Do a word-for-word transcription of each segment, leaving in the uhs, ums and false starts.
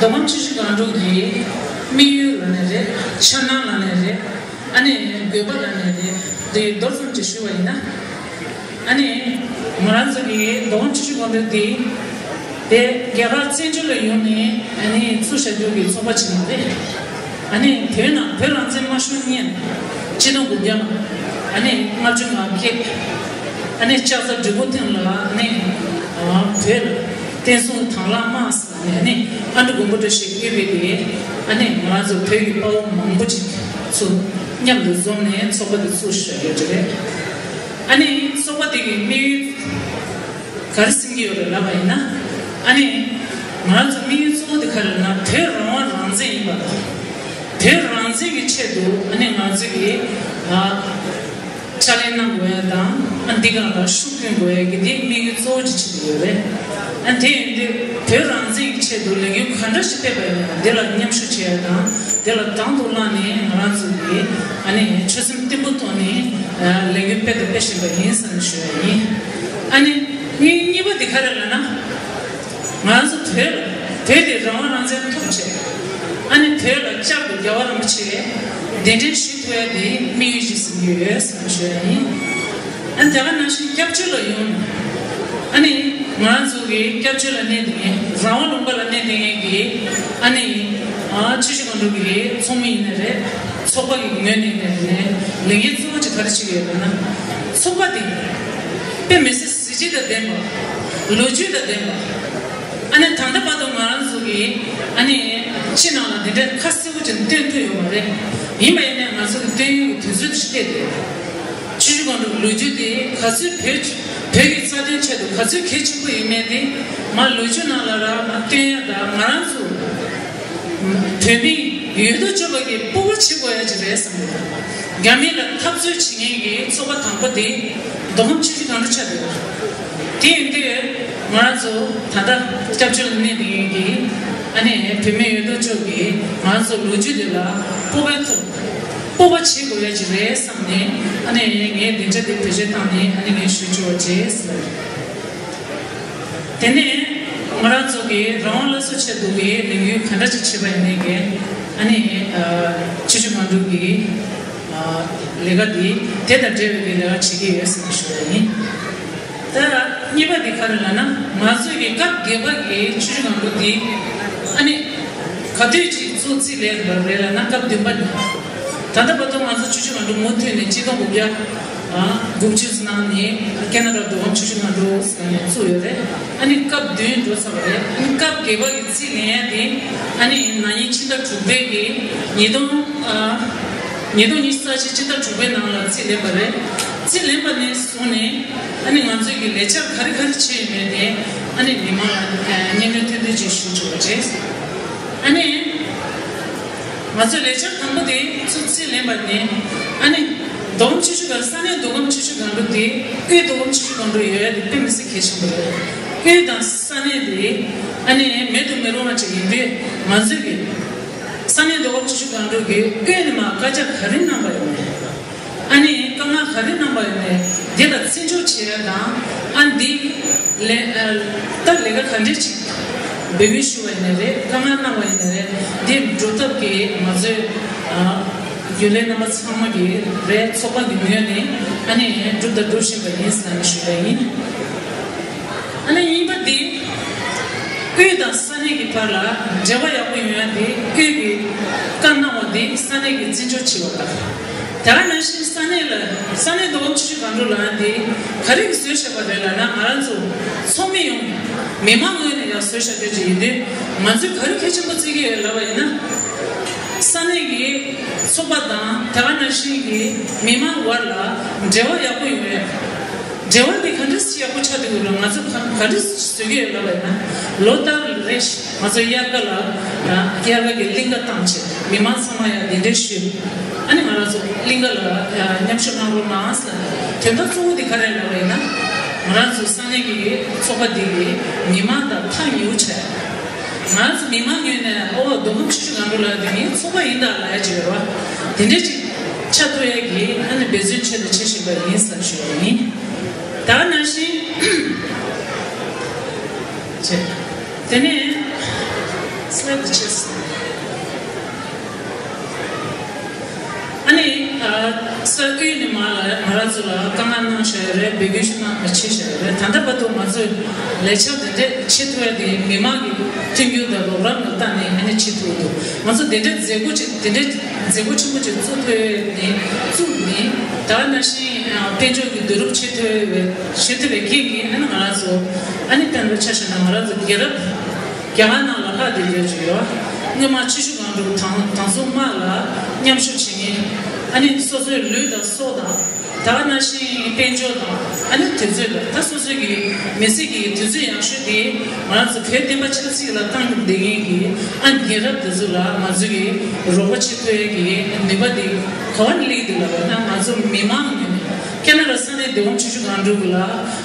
མདོ་ཁམས་ཆུ་བཞི་སྒང་དྲུག་གི་དམིགས་ཡུལ་ལབ་ནའི་རེད། འཆར་སྣང་ལབ་ནའི་རེད། ཨ་ནི་དགོས་པ་ལབ་ནའི་རེད། དེ་མདོར་ཙམ་ཅིག་ཞུ་བ་ཡིན་ན། ཨ་ནི་ང་རང་ཚོ་གི་མདོ་ཁམས་ཆུ་བཞི་སྒང་དྲུག་འདི་དེ་རྒྱ་གར་བཙན་བྱོལ་ལ་ཡོང་ནས་ཨ་ནི་བཙུགས་བཞག་རྒྱུ་གི་ཚོགས་པ་ཅིག་མ་རེད། ཨ་ནི་བོད་ནང་བོད་རང་བཙན་མ་ཤོར་སྔོན་སྤྱི་ལོ་དགུ་བརྒྱ་ཨ་ནི་ལྔ་བཅུ་ང་བརྒྱད། ཨ་ནི་ལྕགས་ཚ་འབྲི་གུང་སྟེང་ལ་ཨ་ནི་བོད་ལ་བསྟན་སྲུང་དྭང་བླངས་དམག་ཟེར་ནས་ཨ་ནི་ཨ་འབྲུག་མགོན་པོ་བཀྲ་ཤིས་ཀྱིས་དབུས་པའི་དེ་ཨ་ནི་ང་རང་ཚོ་བོད་ཀྱི་དཔའ་བོ་མང་པོ་ཅིག་ཚུར་མཉམ་དུ་འཛོམས་ནས་ཚོགས་པ་དེ་བཙུགས་བཞག་ཡོད་ཀྱི་རེད། ཨ་ནི་ཚོགས་པ་དེ་གི་དམིགས་ཡུལ་ག་རེ་སེམས་ཀྱི་ཡོད་རེད་ལབ་པ་ཡིན་ན། ཨ་ནི་ང་རང་ཚོ་དམིགས་ཡུལ་གཙོ་བོ་དེ་ག་རེ་ལབ་ན་བོད་རང་དབང་རང་བཙན་ཡིན་པ་དང་། བོད་རང་བཙན་གྱི་ཆེད་དུ་ཨ་ནི་ང་ཚོ་གི་ཨ་ཕྱག་ལས་གནང་དགོས་ཡ་དང་། ཨ་འདི་ག་ལ་ཤུགས་སྐྱོན་དགོས་ཡ་གི་དེ་དམིགས་ཡུལ་གཙོ་བོ་ཅིག་ཆགས་ཀྱི་ཡོད་རེད། ཨ་དེ་ཡིན་དུས་བོད་རང་བཙན་གྱི་ཆེད་དུ་ལས་འགུལ་ག་འདྲ་ཞིག་སྤེལ་བ་ཡིན་ན་དེ་ལ་མཉམ་ཞུགས་བྱེད་ཡ་དང་། དེ་ལ་དང་དུ་བླངས་ནས་ང་རང་ཚོ་གི་ཨ་ནི་ཆོད་སེམས་བརྟན་པོ་བཏོན་ནས་ལས་འགུལ་སྤེལ་དང་སྤེལ་བཞིན་པ་ཡིན་ཟེར་ནས་ཞུ་ཡ་ཡིན། ཨ་ནི་གཉིས་གཉིས་པ་དེ་ག་རེ་ལབ་ན། ང་ཚོ་བོད་ལ་བོད་དེ་རང་དབང་རང་བཙན་ཐོབ་བྱས། ཨ་ནི་བོད་ལ་བསྐྱར་དུ་རྒྱལ་བ་རིན་པོ་ཆེ་གདན་འདྲེན་ཞུ་ཐུབ་ཡ་དེ་དམིགས་ཡུལ་ཞིག་བཟུང་གི་ཡོད་ཟེར་ནས་ཞུ་ཡ་ཡིན། ཨ་ནི་དེ་ག་ནང་བཞིན་སྐྱབས་བཅོལ་ལ་ཡོང་། ཨ་ནི་ང་ཚོ་གི་སྐྱབས་བཅོལ་ལ་གནས་དེ་ངས་རང་དབང་ལུང་པ་ལ་གནས་དེ་ངས་གི་ཨ་ནི་ཨ་ཆུ་བཞི་སྒང་དྲུག་གི་ཚོགས་མི་ཡིན་ནའི་རེད། ཚོགས་པ་གི་ངོས་ནས་ནས་ནས་ལས་འགན་གཙོ་བོ་ཅིག་ག་རེ་བྱེད་ཀྱི་ཡོད་ལབ་ན། ཚོགས་པ་དེ་དཔེ་མི་སྲིད་གཟི་བརྗིད་དང་ལྡན་པ། ལོ་རྒྱུས་དང་ལྡན་པ། ཨ་ནི་ད་ལྟ་བར་དུ་ང་རང་ཚོ་གིས་ཨ་ནི་ཕྱི་ནང་ལ་འདི་འདྲའི་ཁ་གསལ་པོ་ཅིག་སྟོན་ཐུབ་ཡོད་མ་རེད། ཡིན་པ་ཡིན་ནའི་ང་ཚོ་གིས་སྟོན་ཡོང་གི་དུས་ཚོད་དེ་སླེབས་ཏེ། ཆུ་བཞི་སྒང་དྲུག་ལོ་རྒྱུས་དེ་ག་ཚོད་བོད་བོད་ཀྱི་རྩ་དོན་ཆེད་དུ་ག་ཚོད་གལ་ཆེན་པོ་ཡིན་མིན་དེ་མར་ལོ་རྒྱུས་ནང་ལ་ར་མར་སྟོན་ཡ་དང་། ང་རང་ཚོ་བོད་མི་ཡོད་དོ་ཅོག་གི་སྤོབས་པ་བྱེད་དགོས་ཡ་ཅིག་རེད་བསམ་གི་འདུག་རྒྱ་མི་ལ་འཐབ་རྩོད་བྱེད་མཁན་གྱི་ཚོགས་པ་དང་པོ་དེ་མདོ་ཁམས་ཆུ་བཞི་སྒང་དྲུག་ཆགས་འདུག་དེ་ཡིན་དུས་ང་རང་ཚོ་ད་ལྟ་སྐྱབས་བཅོལ་གནས་དེ་ཡིན་གྱི་ཨ་ནི་བོད་མི་ཡོད་དོ་ཅོག་གིས་ང་རང་ཚོ་ལོ་རྒྱུས་དེ་ལ་སྤོབས་པའི་ཐོག་སྤོབས་པ་བྱེད་དགོས་ཡ་ཅིག་རེད་བསམ་ནས། ཨ་ནི་ངས་བདེ་འཇགས་དེ་བེད་སྤྱོད་བཏང་ནས་ཨ་ནི་ངས་ཞུ་ཆོག་པ་བྱས། དེ་ནས་ང་རང་ཚོ་གི་རང་དབང་སླར་གསོ་ཆེད་དུ་གི་ལས་འགུལ་ག་འདྲ་ཅིག་བྱེད་པ་ཡིན་ནའི་གི་ཨ་ནི་ཆུ་བཞི་སྒང་དྲུག་གི་ལས་ཀ་འདི་དེ་དང་འབྲེལ་བའི་གི་ལས་ཀ་བྱེད་ཀྱི་ཡོད་ཟེར་ནས་ཞུ་བ་ཡིན། ད་གཉིས་པ་འདི་ག་རེ་ལབ་ན། ང་ཚོས་ཀྱི་སྐབས་བརྒྱད་པ་གི་ཆུ་བཞི་སྒང་དྲུག་འདི་ཨ་ནི་ག་དུས་ཅིག་ཚུར་རྩིས་ལེན་པ་རེད་ལབ་ན། སྐབས་བདུན་པ་ནས་ད་ལྟ་བར་དུ་ང་ཚོ་ཆུ་བཞི་སྒང་དྲུག་མུ་མཐུད་ནས་ཆིག་སྟོང་དགུ་བརྒྱ་དགུ་བཅུ་ནང་ནས་ཁེ་ན་ཌ་མདོ་ཁམས་ཆུ་བཞི་སྒང་དྲུག་ཟེར་ནས་བཙུགས་ཡོད་རེད། ཨ་ནི་སྐབས་བདུན་འགྲོ་ཚར་བ་རེད། ཨ་ནི་སྐབས་བརྒྱད་པ་གི་རྩིས་ལེན་ཡ་དེ་ཨ་ནི་ན་ནིང་ཕྱི་ཟླ་དྲུག་པའི་གི་ཉིས་སྟོང་ཨ་ཉིས་སྟོང་ཉི་ཤུ་རྩ་གཅིག་ཕྱི་ཟླ་དྲུག་པའི་ནང་ལ་རྩིས་ལེན་པ་རེད། རྩིས་ལེན་པ་ནས་བཟུང་ནས་ཨ་ནི་ང་ཚོའི་གི་ལས་འཆར་ག་རེ་ག་རེ་བྱས་ཡོད་མེད་དེ་ཨ་ནི་མི་མང་ལ་སྙན་སྒྲོན་ཐུང་ཐུང་ཅིག་ཞུ་ཆོག་པ་བྱས། ཨ་ནི་ང་ཚོའི་ལས་འཆར་དང་པོ་དེ་ཚུར་རྩིས་ལེན་པ་ནས་ཨ་ནི་མདོ་ཁམས་ཆུ་བཞི་སྒང་། ས་གནས་མདོ་ཁམས་ཆུ་བཞི་སྒང་དྲུག་དེ་དབུས་མདོ་ཁམས་ཆུ་བཞི་སྒང་དྲུག་ཡོད་ཡ་དེ་དཔེ་མི་སྲིད་གལ་ཆེན་པོ་རེད། དབུས་དང་ས་གནས་དེ་ཨ་ནི་མེད་དུ་མི་རུང་བ་ཅིག་ཡིན་དུས་ང་ཚོས་ཀྱི་ས་གནས་མདོ་ཁམས་ཆུ་བཞི་སྒང་དྲུག་གི་དབུས་ནས་མར་བཀའ་རྒྱ་ག་རེ་གནང་པ་ཡོད་མེད། ཨ་ནི་དཀའ་ངལ་ག་རེ་གནང་པ་ཡོད་མེད་འདི་ལ་བརྩི་འཇོག་བྱེད་ཡ་དང་། ཨ་འདི་ལས་ཨ་ད་ལས་ཀ་ག་འདྲས་ཅིག་འབད་བརྩོན་ཞུ་བ་ཡིན་ནའི་རེད། དཀའ་ངལ་གནང་བ་ཡིན་ནའི་རེད། འདི་འགྲོ་ཐབས་ཀྱི་ང་ཚོས་ཨ་རྒྱུན་ལས་རྣམ་པ་ཚང་མ་གི་རེད། ཚོགས་པ་གི་ངོས་ནས་ཨ་ནི་སྒྲུབ་དང་སྒྲུབ་བཞིན་པ་ཡིན་ཟེར་ནས་ཞུ་བ་ཡིན། ཨ་ནི་གཉིས་པ་འདི་དབུས་དང་ས་གནས་ཀྱི་བར་ལ་འབྲེལ་བ་ཡག་པོ་ཡོང་ཡ་དེ་དབུས་ཀྱི་བཀའ་གནང་བ་དེ་ས་གནས་ཀྱིས་བརྩི་འཇོག་བྱེད་པ་དང་། དེ་ག་ནང་བཞིན་ས་གནས་ལ་ས་གནས་མདོ་ཁམས་ཆུ་བཞི་སྒང་དྲུག་ལ་དེ་ག་རེ་གི་བཟོས་བཞག་པ་རེད་ལབ་ན། ང་རང་ཚོ་ཚོགས་མི་ཡོངས་མི་མང་ངོས་ནས་ཡང་བཟོས་བཞག་རྒྱུ་ཅིག་ཡིན་དུས་ང་ཚོས་ག་རེ་གལ་ཆེན་པོ་བརྩི་གི་ཡོད་ལབ་པ་ཡིན་ན། ས་གནས་ཀྱི་ཚོགས་པ་དང་དེ་ག་ནང་བཞིན་གྱི་མི་མང་བར་ལ་འབྲེལ་བ་ཡག་པོ་ཡོང་ཡ། འབྲེལ་བ་དེ་ག་འདྲས་ཡག་པོ་ཆགས་འདུག་ལ་ང་ཚོ་ག་ག་འདྲས་བཟོ་གི་ཡོད་ལབ་པ་ཡིན་ན། ལོ་ལྟར་རེ་བཞིན་ང་ཚོ་དབྱར་ཁ་ལ་དབྱར་ཁ་གི་གླིང་ག་བཏང་བྱས་མི་མང་ཚང་མ་ཡང་གདན་འདྲེན་ཞུས། ཨ་ནི་ང་རང་ཚོ་གླིང་ག་ལ་མཉམ་ཞུགས་གནང་རོགས་གནང་ཟེར། དོན་དག་གཙོ་བོ་དེ་ག་རེ་ལབ་པ་ཡིན་ན། ང་རང་ཚོ་ས་གནས་ཀྱི་ཚོགས་པ་འདི་གི་མི་མང་དང་ཐག་ཉེ་བོ་བྱས། ང་ཚོ་མི་མང་ངོས་ནས་ཨོ་མདོ་ཁམས་ཆུ་བཞི་སྒང་དྲུག་ལ་དེ་ངའི་ཚོགས་པ་ཡིན་ད་ལབ་ཡ་ཅིག་ཡོད་རེད་བ། དེ་འདྲས་ཅིག་ཆགས་ཐུབ་ཡ་གི་ཨ་ནི་འབད་བརྩོན་ཆེད་དུ་བྱེད་བཞིན་པ་ཡིན་ཟེར་ཞུ་ཡ་ཡིན། ད་ག་ནང་བཞིན་བྱས། དེ་ནས་ ཨ་ནི་ཨ་ས་དབུས་ནས་མར་ལ་ང་རང་ཚོ་ལ་དཀའ་ངལ་གནང་བཞག་ཡོད་རེད། འབོད་སྐུལ་ཞིག་གནང་བ་བྱས་བཞག་ཡོད་རེད། ད་ལྟ་བར་དུ་ང་ཚོས་ལས་འཆར་དེ་འདྲས་བྱེད་ཐུབ་ཡ་དེ་མི་མང་གི་མཐུན་འགྱུར་དང་རོགས་རམ་ལ་བརྟེན་ནས་ཨ་ནི་བྱེད་ཐུབ་འདུག་ང་ཚོ་དེ་འདྲས་མཛད་སྒོ་ཅིག་དེ་འདྲས་མཛད་སྒོ་ཆེན་པོ་ཅིག་བཙུགས་ཐུབ་ཡ་དེ་བཙུགས་ནས། ད་ག་ནང་བཞིན་དཔལ་འབྱོར་གྱི་བསྡུ་རུབ་བྱེད་ཐུབ་ཡ་བྱེད་ཐུབ་པའི་རྐྱེན་གྱིས་ཨ་ནི་ང་རང་ཚོ་ཨ་ནི་དཔེར་ན་ཆ་བཞག་ན་ང་རང་ཚོ་རྒྱལ་རབས་རྒྱ་གར་ནང་ལ་ལྷག་བསྡད་ཡོད་ཅིག་ཡོད། སྔོན་མ་ཆུ་ཤུར་སྒང་དྲུག་དང་དང་སྲུང་དམག་ལ་མཉམ་ཞུགས་བྱེད་མཁན། ཨ་ནི་སོ་སོའི་ལུས་དང་སྲོག་དང་། ད་ག་ནང་བཞིན་དཔལ་འབྱོར་དང་། ཨ་ནི་དུས་ཚོད་དང་། ད་སོ་སོའི་གི་མི་ཚེ་གི་དུས་ཚོད་ཡག་ཤོས་དེ་ང་རང་ཚོ་བོད་བསྟན་པ་ཆབ་སྲིད་ལ་བཏང་བསྡད་མཁན་གྱི་ཨ་རྒན་རབས་དེ་ཚོ་ལ་ང་ཚོ་གི་རོགས་པ་བྱེད་ཐུབ་ཡས་ཀྱི་ནུས་པ་དེ་ག་བ་ནས་སླེབས་ཀྱི་འདུག་ལབ་ན། ང་ཚོ་མི་མང་ངོས་ནས་ཁེ་ན་ཌ་ས་གནས་བདེ་སྐྱིད་ཆུ་ཤུར་སྒང་དྲུག་ལ་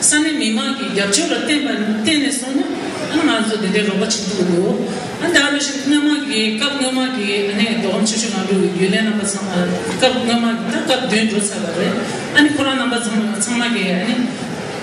ས་གནས་མི་མང་གི་རྒྱབ་སྐྱོར་ལ་བརྟེན་པ་བརྟེན་ནས་སོང་ན། ཨ་ནི་ང་ཚོ་དེ་འདྲའི་རོགས་པ་བྱེད་ཐུབ་ཀྱི་འདུག་ཨ་ནི་ད་ག་ནང་བཞིན་སྔོན་མ་གི་སྐབས་སྔོན་མ་གི་ཨ་ནི་བདེ་སྐྱིད་ཆུ་ཤུར་སྒང་དྲུག་གི་རྒྱུན་ལས་རྣམ་པ་ཚང་མ། སྐབས་སྔོན་མ་གི་ད་སྐབས་བདུན་འགྲོ་ཚར་བ་རེད། ཨ་ནི་ཁོ་རང་རྣམ་པ་ཚང་མ་ཚང་མ་གི་ཨ་ནི་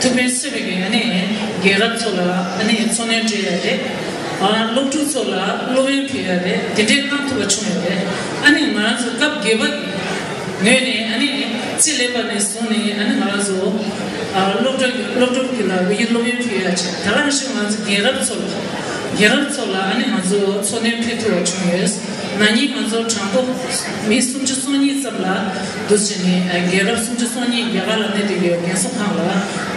ཐུགས་ཕན་གསོས་པའི་གི་ཨ་ནི་རྒན་རབས་ཚོ་ལ་ཨ་ནི་འཚོ་སྣོན་སྤྲད་ཡ་རེད། ཨ་སློབ་ཕྲུག་ཚོ་ལ་སློབ་ཡོན་ཕུལ་ཡ་རེད། དེ་འདྲའི་གནང་ཐུབ་པ་བྱུང་ཡོད་རེད། ཨ་ནི་ང་རང་ཚོ་སྐབས་བརྒྱད་པ་གི་ངོས་ནས་ཨ་ནི་རྩིས་ལེན་པ་ནས་བཟུང་ནས་ཨ་ནི་ང་རང་ཚོ་ཨ་སློབ་གྲྭ་གི་སློབ་ཕྲུག་གི་ལ་སློབ་ཡོན་སློབ་ཡོན་ཕུལ་ཡ་བྱས། ད་ག་ནང་བཞིན་ང་ཚོ་རྒན་རབས་ཚོ་ལ་རྒན་རབས་ཚོ་ལ་ཨ་ནི་ང་ཚོ་འཚོ་སྣོན་ཕུལ་ཐུབ་པ་བྱུང་ཡོད། ན་ནིང་ང་ཚོ་གྲངས་འབོར་མི་སུམ་ཅུ་སོ་གཉིས་ཙམ་ལ་འདུག་བྱས་ནས་རྒན་རབས་སུམ་ཅུ་སོ་གཉིས་རྒྱ་གར་ལ་གནས་བསྡད་ཡོད། རྒན་གསོ་ཁང་ལ་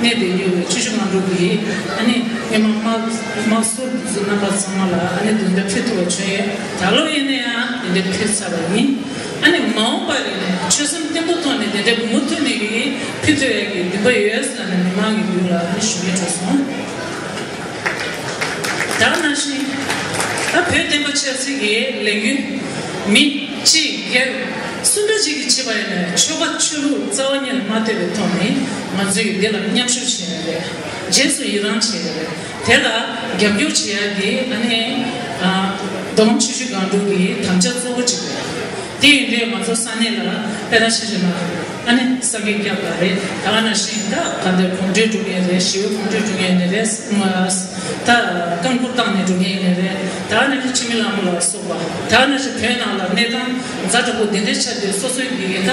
གནས་བསྡད་ཡོད་པའི་ཆུ་ཤུར་སྒང་དྲུག་གི་ཨ་ནི་སྔོན་མ་དམག་དམག་ཟུར་དེ་ཚོ་རྣམ་པ་ཚང་མ་ལ་ཨ་ནི་འདི་འདྲ་ཕུལ་ཐུབ་པ་བྱུང་ཡོད། ད་ལོ་ཡིན་ན་ཡང་འདི་འདྲ་ཕུལ་ཚར་བ་ཡིན། ཨ་ནི་མ་འོངས་པ་ལ་ནི་ཆོད་སེམས་བརྟན་པོ་ཐོག་ནས་དེ་འདྲ་མུ་མཐུད་ནས་ཀྱི་ཕུལ་ཐུབ་ཡག་གི་འདུན་པ་ཡོད་ཟེར་ནས་མི་མང་གི་མདུན་ལ་ཨ་ནི་ཞུ་སྙིང་བྲོ་སོང་། ད་ག་ནང་བཞིན་ད་བོད་བསྟན་པ་ཆབ་སྲིད་ཀྱི་ལས་འགུལ་མི་གཅིག་སྒེར་སུ་འདྲ་ཅིག་གིས་བྱེད་པ་ཡིན་ན་ཆོལ་ཁ་ཆོས་ལུགས་རྩ་བ་ཉིད་ནས་མ་ལྟོས་པའི་ཐོག་ནས་ང་ཚོས་འདི་ལ་མཉམ་ཞུགས་བྱས་ཡོད་རེད། རྗེས་སུ་ཡི་རང་བྱས་ཡོད་རེད། དེ་ལ་རྒྱབ་སྐྱོར་བྱེད་ཡ་དེ་ཨ་ནི་ཨ་མདོ་ཁམས་ཆུ་ཤུར་སྒང་དྲུག་གི་དམ་བཅའ་གཙོ་བོ་གཅིག་རེད། དེ་ཡིན་དུས་ང་ཚོ་ས་གནས་ལ་དཔེར་ན་ཆ་བཞག་ན་ཨ་ནི་ས་དགེ་རྒྱབ་ལ་རེད། ད་ག་ནང་བཞིན་ད་ག་འདིར་གོམ་བགྲོད་འགྲོ་མཁན་རེད། ཞི་བའི་གོམ་བགྲོད་འགྲོ་མཁན་ནི་རེད། ད་རྐང་འཁུར་བཏང་ནས་འགྲོ་མཁན་ནི་རེད། ད་ག་ནང་བཞིན་འཆི་མེད་གླིང་པ་ལ་སོགས་པ། ད་ག་ནང་བཞིན་བོད་ནང་ལ་གནས་སྟངས་ཛ་དྲག་པོ་འདི་འདྲའི་ཆ་དེ་སོ་སོའི་གི་ད་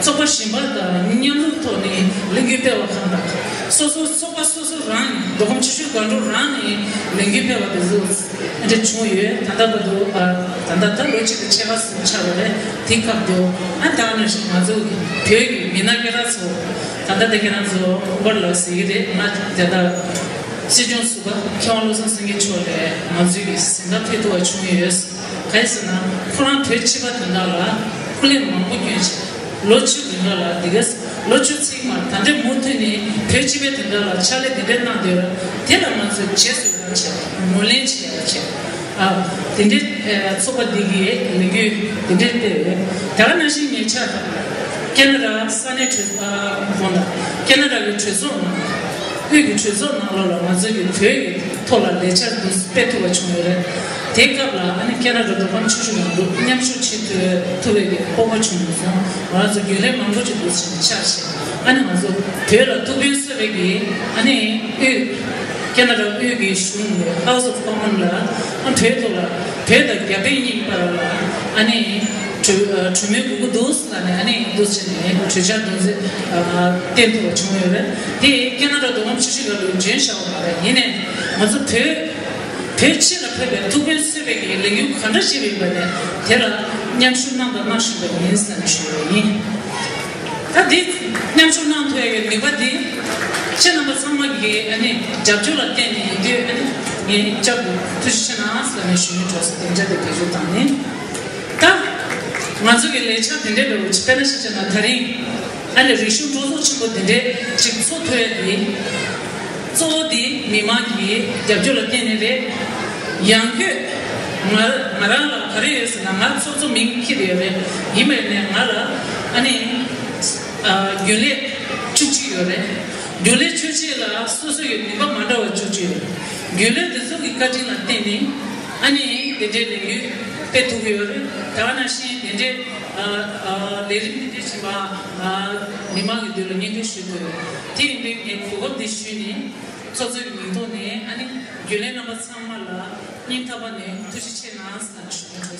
ཚོགས་པ་གཞན་པ་དང་མཉམ་རུབ་ཐོག་ནས་ལས་འགུལ་སྤེལ་བ་གང་དང་། སོ་སོ་ཚོགས་པ་སོ་སོ་རང་ནས་མདོ་ཁམས་ཆུ་ཤུར་སྒང་དྲུག་རང་ནས་ལས་འགུལ་སྤེལ་བ་དེ་ཚོ་འདྲ་བྱུང་ཡོད། ད་ལྟ་བར་དུ་ཨ་ད་ལྟ་ད་ལོ་གཅིག་དང་ཕྱེད་ཀ་ཙམ་ཆགས་པ་རེད། དེའི་སྐབས་དུ་ཨ་ད་ག་ནང་བཞིན་ང་ཚོ་བོད་ཀྱི་མི་སྣ་སྐད་གྲགས་ཚོ་ད་ལྟ་དེ་ཁྱེད་རང་ཚོ་བར་ལ་ཟེར་གྱི་རེད། ང་དེ་ལྟ་སྲིད་སྐྱོང་ཟུར་པ་མཁས་དབང་བློ་བཟང་སེང་གེ་མཆོག་ལས་ང་ཚོའི་གི་གཟེངས་རྟགས་ཕུལ་ཐུབ་པ་བྱུང་ཡོད། ག་རེ་ཟེར་ན་ཁོ་རང་བོད་སྤྱི་པ་དེ་འདྲ་ལ་སྐུ་ལས་མང་པོ་བསྐྱོན་བྱས། ལོ་བཅུ་རིང་ལ་འདི་ག་ལོ་བཅུ་ཚིགས་མ་ད་ལྟའི་མུ་མཐུད་ནས་བོད་སྤྱི་པའི་དེ་འདྲ་ལ་ཕྱག་ལས་དེ་འདྲ་གནང་སྡོད་ར། དེ་ལ་ང་ཚོས་རྗེས་སུ་ཡི་རང་བྱས། ངོས་ལེན་བྱས་པ་བྱས། ཨ་དེ་འདྲའི་ཚོགས་པ་འདི་གི་ལས་འགུལ་དེ་འདྲའི་སྤེལ་བས། ད་ག་ནང་བཞིན་ཉེ་ཆར་ཀེ་ན་ཌ་ས་གནས་གྲོས་ཨ་དགོངས་དག་ཀེ་ན་ཌ་གི་གྲོས་ཚོགས་ནང་དབུས་ཀྱི་གྲོས་ཚོགས་ནང་ལོགས་ལ་ང་ཚོ་གི་བོད་ཀྱི་ཐོག་ལ་ལས་འཆར་འདི་སྤེལ་ཐུབ་པ་བྱུང་ཡོད་རེད། དེའི་སྐབས་ལ་ཨ་ནི་ཁེ་ན་ཌ་མདོ་ཁམས་ཆུ་ཤུར་ནང་དུ་མཉམ་ཞུགས་བྱེད་ཐུབ་ཐུབ་པའི་གི་སྤོབས་པ་བྱུང་སོང་། ང་རང་ཚོ་རྒྱུན་ལས་མང་པོ་ཅིག་འདུག་ཟེར་ནས་ཆགས་ཤིང་། ཨ་ནི་ང་ཚོ་བོད་ལ་ཐུགས་ཕན་གསོས་པའི་གི་ཨ་ནི་དབུས་ཁེ་ན་ཌ་དབུས་ཀྱི་གཞུང་གི་House of Commons ལ་ཨ་བོད་ཐོག་ལ་བོད་དང་རྒྱ་བོད་གཉིས་བར་ལ་ཨ་ནི་གྲོས་གྲོས་མོལ་དགོས་ཀྱི་འདུག་ཟེར་ནས་ཨ་ནི་འདུག་ཟེར་ནས་གྲོས་འཆར་འདོན་ཟེར་བསྟན་ཐུབ་པ་བྱུང་ཡོད་རེད། དེ་ཁེ་ན་ཌ་མདོ་ཁམས་ཆུ་ཤུར་ཁ་ལ་འབྱོན་བཞག་པ་མ་རེད། ཡིན་ནའི་ང་ཚོ་བོད་བོད་ཕྱི་ལ་ཕེབས་པའི་ཐུགས་ཕན་གསོས་པའི་གི་ལས་འགུལ་ག་འདྲ་ཞིག་ཡིན་པ་ནས་དེ་ལ་མཉམ་ཞུགས་གནང་དང་གནང་བཞིན་པ་ཡིན་ཟེར་ནས་ཞུ་བ་ཡིན། ད་འདི་མཉམ་ཞུགས་གནང་ཐུབ་ཡ་གི་ནུས་པ་འདི་ཁྱེད་རྣམ་པ་ཚང་མ་གི་ཨ་ནི་རྒྱབ་སྐྱོར་ལ་བརྟེན་ནས་ཡིན་དུས་ཨ་ནི་ངས་བསྐྱར་དུ་ཐུགས་རྗེ་ཆེ་གནང་ཟེར་ནས་ཞུ་སྙིང་བྲོ་སོང་། དེ་འདྲ་དེ་བེད་སྤྱོད་བཏང་ནས། ད་ང་ཚོ་གི་ལས་འཆར་དེ་འདྲའི་འདྲ་བོ་ཅིག་དཔེར་ན་ཆ་བཞག་ན་ད་རིང་ཨ་ནི་རིག་གཞུང་སྤྲོ་ཚོགས་ཆེན་པོ་དེ་འདྲའི་ཅིག་ཚོགས་ཐུབ་ཡ་དེ་གཙོ་བོ་དེ་མི་མང་གི་རྒྱབ་སྐྱོར་ལ་བརྟེན་ནས་རེད། ཡང་སྒོས་ང་ང་རང་ལ་ག་རེ་ཡོད་ཟེར་ན་ང་ཚོགས་གཙོ་མིང་འཁྱེར་ཡོད་རེད། ཡིན་པས་ནས་ང་ལ་ཨ་ནི་ཨ་རྒྱུན་ལས་བཅུ་གཅིག་ཡོད་རེད། རྒྱུན་ལས་བཅུ་གཅིག་ལ་སོ་སོ་ཡི་ནུས་པ་མ་འདྲ་བ་བཅུ་གཅིག་ཡོད་རེད། རྒྱུན་ལས་དེ་ཚོ་གི་བཀའ་དྲིན་ལ་བརྟེན་ནས་ཨ་ནི་དེ་འདྲའི་ལས་འགུལ་སྤེལ་ཐུབ་ཀྱི་ཡོད་རེད། ད་ག་ནང་བཞིན་དེ་འདྲའི་ཨ་ཨ་ལས་རིམ་དེ་འདྲ་ཕྱིན་པ་ཨ་མི་མང་གི་མདུན་ལ་སྙན་སྒྲོན་ཞུ་ཐུབ་ཡོད་རེད། དེ་ཡིན་དུས་ངས་གོ་སྐབས་འདི་ཞུས་ནས་ཚོགས་གཙོའི་མིང་ཐོག་ནས་ཨ་ནི་ རྒྱུན་ལས་རྣམ་པ་ཚང་མ་ལ་སྙིང་ཐག་པ་ནས་ཐུགས་རྗེ་ཆེ་གནང་ཟེར་ཞུ་གི་ཡོད།